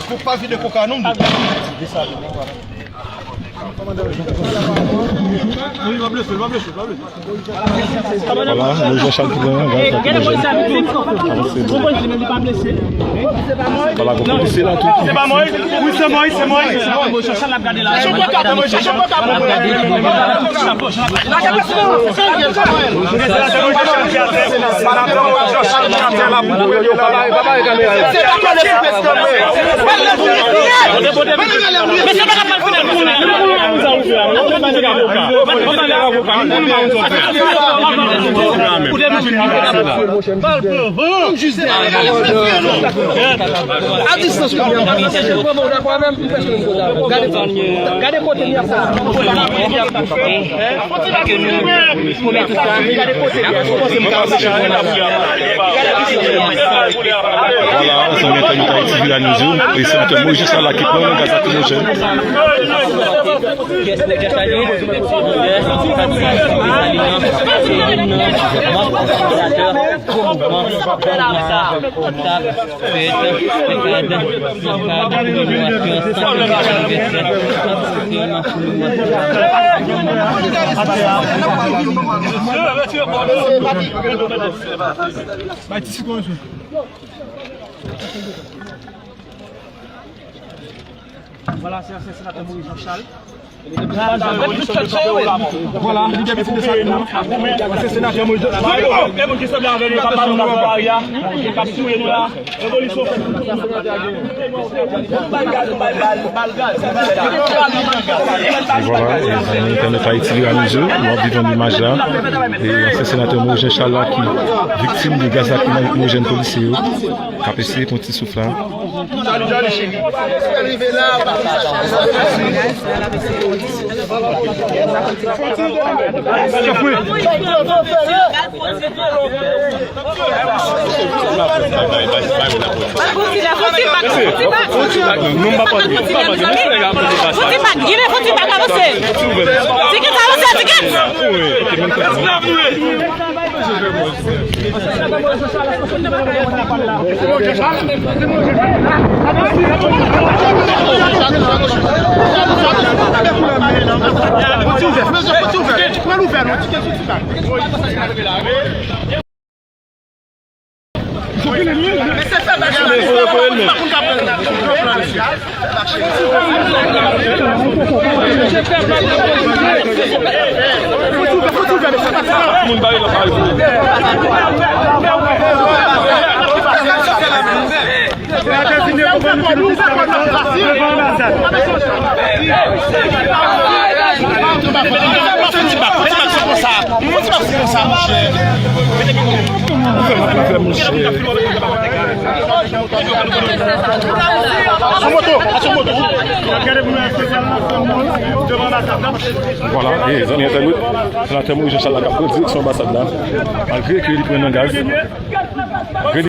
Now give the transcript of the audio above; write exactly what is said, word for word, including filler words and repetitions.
Pou pa vide koka nou. Vwala, nou jwenn Chal ki pran yon gaz lakrimojèn. Avanse nou. Vwala, gon polisye la tou. Se pa Moïse? Wi, se Moïse, se Moïse. A distans, gade, gade kote li ap sa. Vwala, zanmi entènot Ayiti Viral News yo, e senatè Moïse Jean Charles la ki pran yon gaz lakrimojèn. Vwala, se ansyen senatè Moïse Jean Charles. Vwala, li te vin sou de sa. Ansyen senatè Moïse Jean Charles. E moun ki sanble avè nou, k ap bat nou nan lari a, k ap touye nou la. Revolisyon fèt. E vwala, e, zanmi entènot Ayiti Viral News yo, nou ap viv yon imaj la. E ansyen senatè Moïse Jean Charles la ki viktim de gaz lakrimojèn polisye yo. K ap eseye pran ti souf la. Vwala, e, zanmi entènot, senatè Moïse Jean Charles la k ap pran direksyon anbasad la, malgre ke li pran nan gaz.